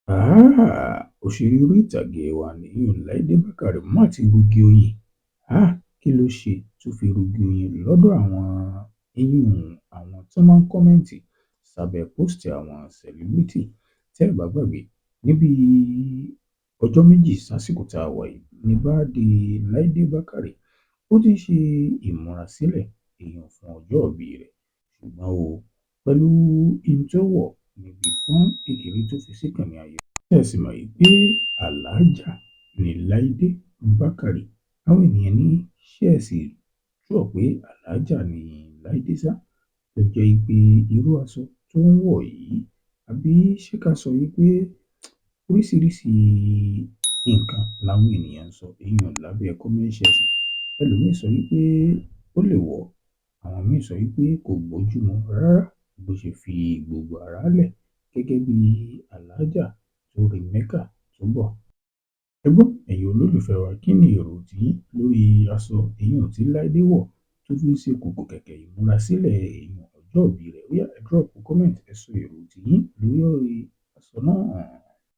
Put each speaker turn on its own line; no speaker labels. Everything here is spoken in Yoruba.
Òṣèré orí ìtàgé wa nìyí, Láìdé Bákàrè má ti rugi oyin. Kí ló ṣe tó fi rugi oyin lọ́dọ̀ àwọn eyín àwọn tó máa ń comment sábẹ́ post àwọn celebrity? Tẹ́ ẹ bá gbàgbé, níbi ọjọ́ 2 sásìkò tá a wà yìí ní birthday Láìdé Bákàrè, ó ti ń ṣe ìmúrasílẹ̀ èèyàn fún ọjọ́ ìbí rẹ̀. Ṣùgbọ́n o, pẹ̀lú ohun tó wọ̀ níbi fọ́nrán kékeré tó fi síkànnì ayélujára, tẹ́ ẹ sì mọ̀ pé Alhaja ní Láìdé Bákàrè. Àwọn ènìyàn ní ṣé ẹ sì sure pé Alhaja ní Láìdé sá, tó jẹ́ pé irú aṣọ tó ń wọ̀ yìí, àbí ṣé ká sọ wípé oríṣiríṣi nǹkan làwọn ènìyàn ń sọ èèyàn lábẹ́ comment section. Ẹlòmíì sọ wípé ó lè wọ̀, àwọn míì sọ wípé kò bójúmu rárá bó ṣe fi gbogbo ara lẹ̀ gẹ́gẹ́ bí Alhaja tó re Mecca tó bọ̀. Ẹ gbọ́, ẹ̀yin olólùfẹ́ wa, kí ni èrò tiyín lórí aṣọ èèyàn tí Láìdé wọ̀ tó fi ń ṣe kòkò kẹ̀kẹ́ ìmúrasílẹ̀ èèyàn ọjọ́ ìbí rẹ̀? Ó yá, ẹ drop comment, ẹ sọ èrò tiyín lórí aṣọ náà.